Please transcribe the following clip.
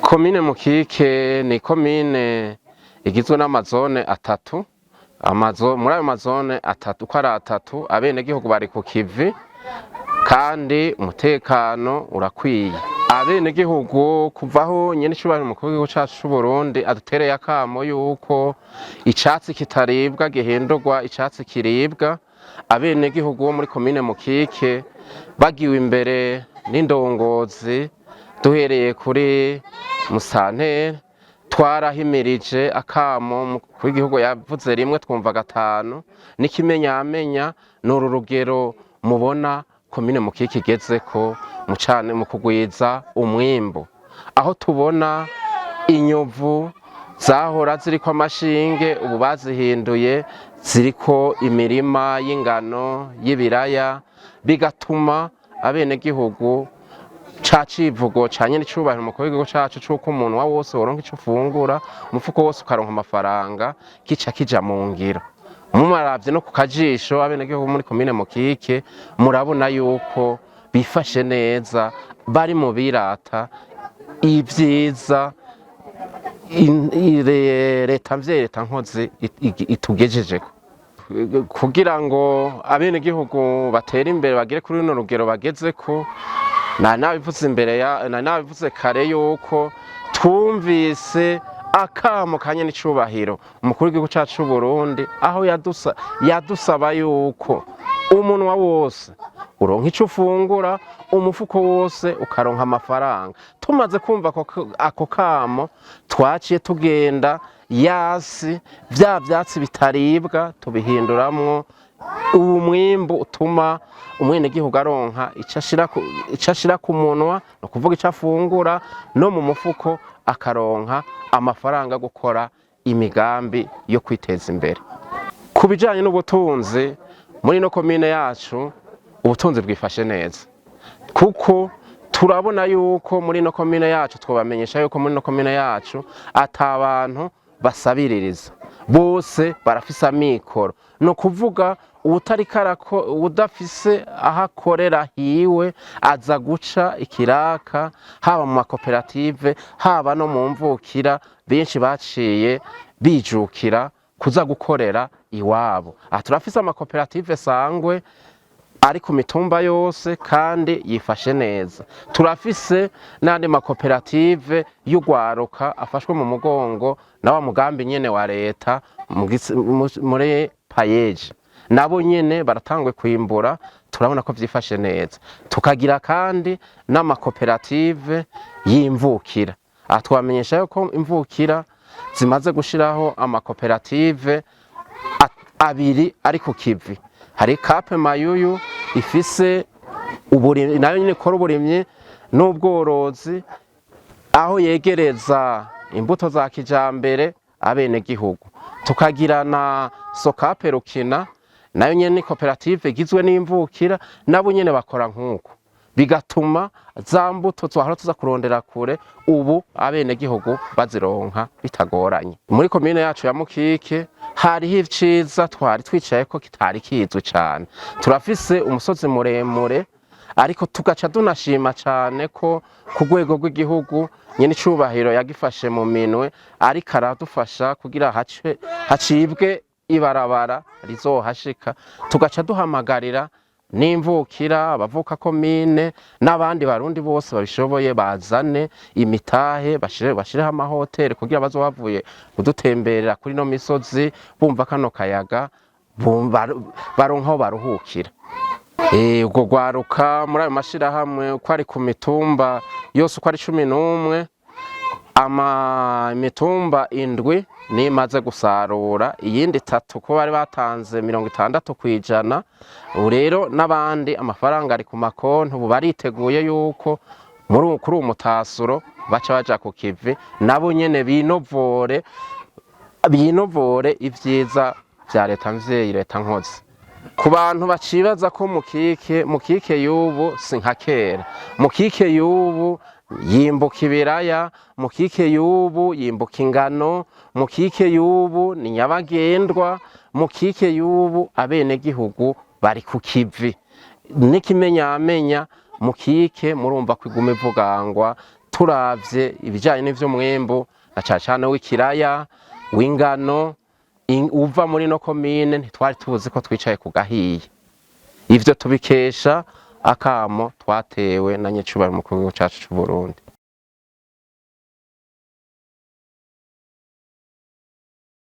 Komine Mukike ni komine igizwe n'amazone atatu. Amazo muri ayo mazone atatu uko ari atatu, abenegihugu bari ku kivi kandi umutekano urakwiye. Abenegihugu kuvaho nyene icubahiro umukuru w'igihugu cacu c'Uburundi adutereye akamo yuko icatsi kitaribwa gihindurwa icatsi kiribwa, abenegihugu bo muri komine Mukike bagiwe imbere n'indongozi, duhereye kuri musanteri, twarahimirije akamo umukuru w'igihugu yavuze rimwe twumva gatanu. N'ikimenyamenya ni uru rugero mubona komine Mukike igezeko mu cane mu kugwiza umwimbu, aho tubona inyovu zahora ziriko amashinge ubu bazihinduye ziriko imirima y'ingano, y'ibiraya, bigatuma abenegihugu ca civugo ca nyene icubahiro umukuru w'igihugu cacu c'uko umunwa wose woronka ico ufungura, umufuko wose ukaronka amafaranga, kica kija mu ngiro. Mumaravye no ku kajisho abenegihugu muri komine Mukike, murabona yuko bifashe neza, bari mu birata ivyiza leta mvyeyi, leta nkozi itugejejeko kugira ngo abenegihugu batere imbere, bagere kuri runo rugero bagezeko. Nari nabivuze imbere ya nari nabivuze kare yuko twumvise akamo ka nyen'icubahiro umukuru w'igihugu cacu c'Uburundi, aho yadusaba yuko umunwa wose uronka ico ufungura, umufuko wose ukaronka amafaranga. Tumaze kumva ako kamo, twaciye tugenda yasi vya vyatsi bitaribwa tubihinduramwo uwu mwimbu utuma umwenegihugu aronka ico ashira ku munwa, ni ukuvuga ico afungura, no mu mufuko akaronka amafaranga yo gukora imigambi yo kwiteza imbere. Ku bijanye n'ubutunzi muri ino komine yacu, ubutunzi bwifashe neza, kuko turabona yuko muri ino komine yacu, twobamenyesha yuko muri ino komine yacu ata bantu basabiririza, bose barafise amikoro. Ni ukuvuga uwutariko uwudafise aho akorera hiwe aza guca ikiraka, haba mu makoperative, haba no mu mvukira. Benshi baciye bijukira kuza gukorera iwabo. Aha turafise amakoperative sangwe ari ku mitumba yose kandi yifashe neza. Turafise n'andi makoperative y'urwaruka afashwe mu mugongo na wa mugambi nyene wa leta muri PAEEJ, nabo nyene baratangwe kwimbura, turabona ko vyifashe neza. Tukagira kandi n'amakoperative y'imvukira. Aha twamenyesha yuko imvukira zimaze gushiraho amakoperative abiri ari ku kivi. Hari Kape Mayuyu ifise uburimyi, nayo nyene ikora uburimyi n'ubworozi, aho yegereza imbuto za kijambere abenegihugu. Tukagira na Sokape Rukina, nayo nyene ni koperative igizwe n'imvukira, nabo nyene bakora nk'uko, bigatuma za mbuto twahora tuza kurondera kure ubu abenegihugu bazironka bitagoranye. Muri komine yacu ya Mukike hariho iciza twari twicaye ko kitari kizwi cane. Turafise umusozi muremure, ariko tugaca tunashima cane ko ku rwego rw'igihugu nyene icubahiro yagifashe mu minwe, ariko aradufasha kugira hacibwe ibarabara rizohashika. Tugaca duhamagarira n'imvukira, abavuka komine n'abandi barundi bose babishoboye bazane imitahe, bashireho amahoteli kugira bazo bavuye kudutemberera kuri no misozi, bumva kano kayaga, bumva baronka aho baruhukira. Ubwo rwaruka muri ayo mashirahamwe uko ari ku mitumba yose uko ari 11, ama imitumba indwi nimaze gusarura, iyindi itatu ko bari batanze 60%. Ubu rero n'abandi amafaranga ari ku makonti, ubu bariteguye yuko kuri uwo mutasuro baca baja ku kivi, nabo nyene binovore ivyiza vya leta mvyeyi, leta nkozi. Ku bantu bacibaza ko Mukike y'ubu si nka kera, Mukike y'ubu yimbuka ibiraya, Mukike y'ubu yimbuka ingano, Mukike y'ubu ni nyabagendwa, Mukike y'ubu abenegihugu bari ku kivi. N'ikimenyamenya, Mukike murumva ko iguma ivugangwa. Turavye ibijanye n'ivy'umwimbu, na cane cane w'ikiraya, w'ingano uva muri no komine, ntitwari tuzi ko twicaye ku gahiye. Ivyo tubikesha akamo twatewe na nyecubahiro umukuru w'igihugu cacu c'Uburundi.